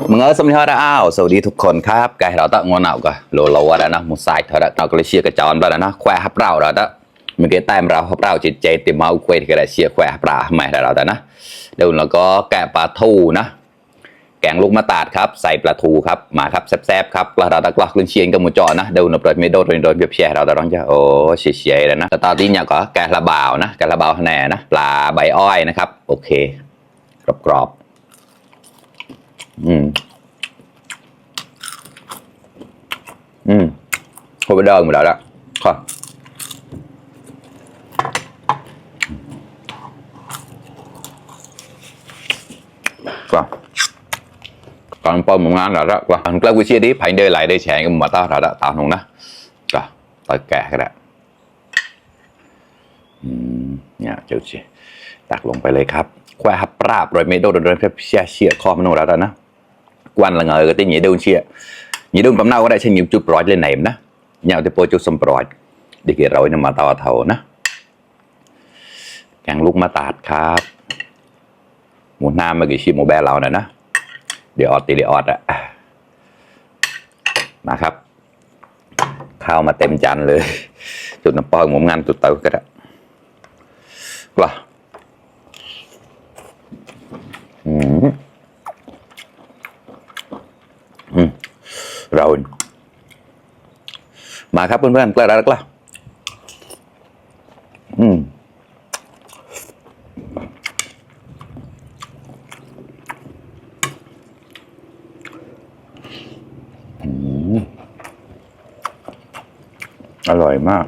มึงสมัยฮาราอ้าวสวัสดีทุกคนครับไก่เราตั้งงอนเอาก็โลโลแล้วนะมุสายเถอะเราก็เลยเชียร์กระจรไปแล้วนะแควฮับเราแล้วนะมึงเกต้มเราฮับเราจิตใจติมเอาคุยที่กระเชียร์แควฮับเราไม่ได้เราแต่นะเดี๋ยวเราก็แกะปลาทูนะแกงลูกมะตาดครับใส่ปลาทูครับมาครับแซ่บๆครับเราตะกร้าคลื่นเชียงกับมูจอนะเดี๋ยวเราเปิดไม่โดนโดนเพียเราแต่ร้องจะโอ้เชียร์เลยนะแต่ตอนนี้เนี่ยก็แกะระบาวนะแกะระบาวแหน่นะปลาใบอ้อยนะครับโอเคกรอบkhông biết đơn mà đợi đó thôi còn bơm một ngàn rồi đó còn cái quy chia đi phải đưa lại đây sẽ mà tao rồi đó tao không đó rồi tao kẻ cái đó nhà chịu chịตักลงไปเลยครับแควฮับปราบโดยไม่โดนเชี่ยคอมันโน่แล้วนะกวนละเงยก็ตีหนีดูเชี่ยหนีดูปั๊มเน่าก็ได้เช่นหยิบจุดปล่อยเลยไหนนะnhà thì bôi chút sâm bọt đi kia rồi nhưng mà tao thầu nè càng lúc mà tạtครับหมูน้ำมากี่ชิมหมูแบเราเนี่ยนะเดี๋ยวออดอ่ะมาครับข้าวมาเต็มจานเลยจุดน้ำปอยหมูงานจุดเตาก็ได้กว่าเรามาครับเพื่อนๆกล้าแล้วกล้าอร่อยมาก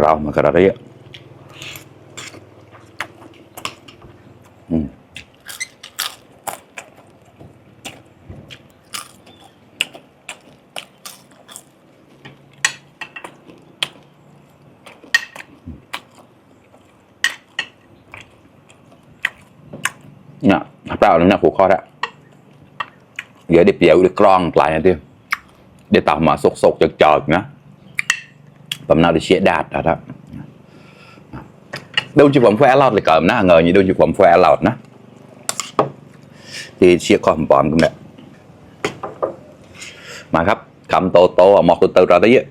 เรามากระไรอ่ะเนี่ยเปล่าเนี่ยหัวข้อละเดี๋ยวเดี๋ยวกรองปลายนะที่เดี๋ยวต่อมาสกจอกนะตำนานที่เชี่ยดาดนะครับดูจีผมแฝงหลอดเลยเกิดหน้าเงยnhưดูจีผมแฝงหลอดนะที่เชี่ยคอมปอมกันเนี่ยมาครับคำโตหมอกตัวเราได้เยอะ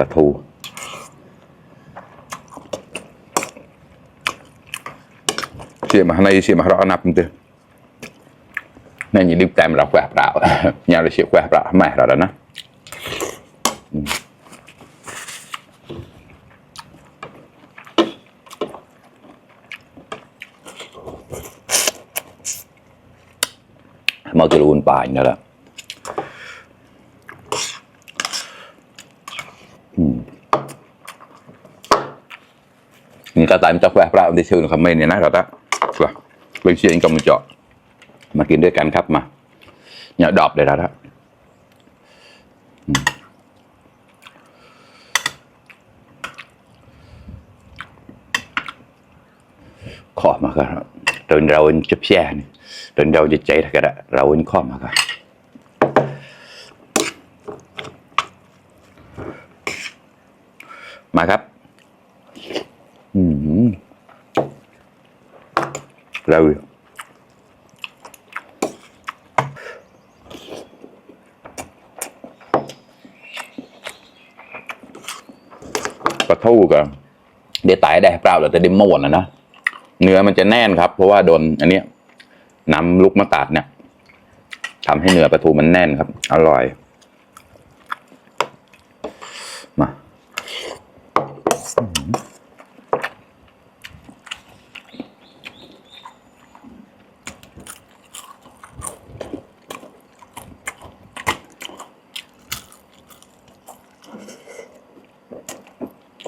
ปลาทูเสียมาในเสียมาเรานับตัวนั่นยิ่งดิบแต่เราแฝงเปล่าเนี่ยเราเสียแฝงเปล่าไม่เราแล้วนะมาจะรูนป่าอย่างนี้แหละนี่ก็ตามจะแฝงเปล่าในเชิงคอมเมนต์เนี่ยนะเราละว่าเลยเชียร์ยังกำลังเจาะมากินด้วยกันครับมาเนี่ยดอบเลยละขอมาครับเดินเราจะแช่นี่เดินเราจะใจถ้าก็ได้เราขอมาครับมาครับเราปลาทูกันเดี๋ยวตายได้เปล่าเราจะได้ม้วนนะเนื้อมันจะแน่นครับเพราะว่าโดนอันนี้น้ำลูกมะตาดเนี่ยทำให้เนื้อปลาทูมันแน่นครับอร่อยมา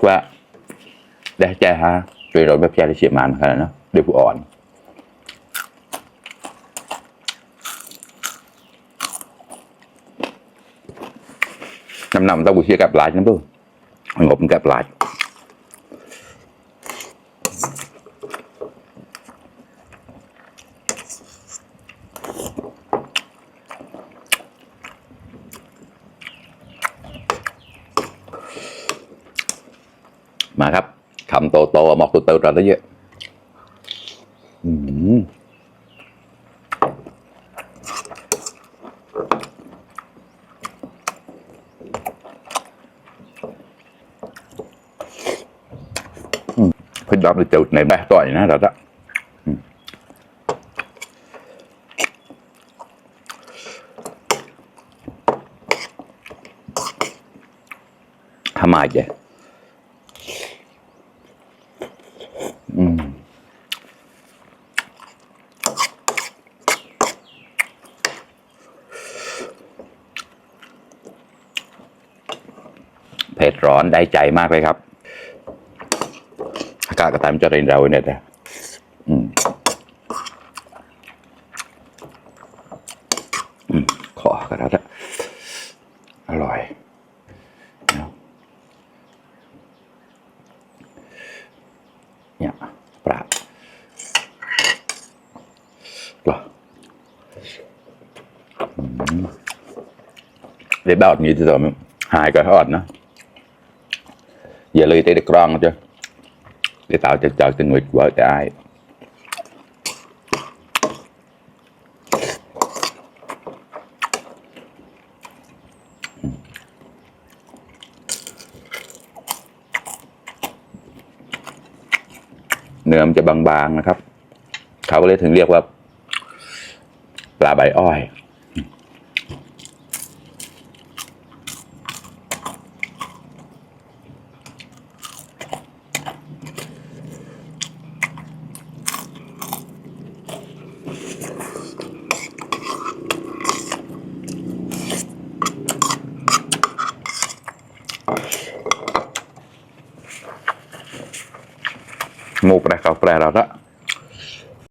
ว่าได้ใจฮะช่วยเราแบบแย่ที่เฉียบมันขนาดนั้นเดี๋ยวผู้อ่อนนำเต้าหู้เชี่ยกับลายนั่นด้วยงบกับลาย มาครับคำโตโตหมอกตัวเติร์ดเยอะพยายามจะจุดในแบะต่อยนะเราจะทำไมเจ๊เผ็ดร้อนได้ใจมากเลยครับอากาศก็ตามจะเรียนเราเนี่ยแต่ขอก็แล้วอร่อยเนี่ยปลาเดี๋ยวแบบนี้จะทำหายก็ทอดนะอย่าเลยเตะกรองนะจ๊ะเดี๋ยวtạo cho tình nguyện vợ cho aiเนื้อมันจะบางๆนะครับเขาก็เลยถึงเรียกว่าปลาใบอ้อยหมูปลากระเพราเราละ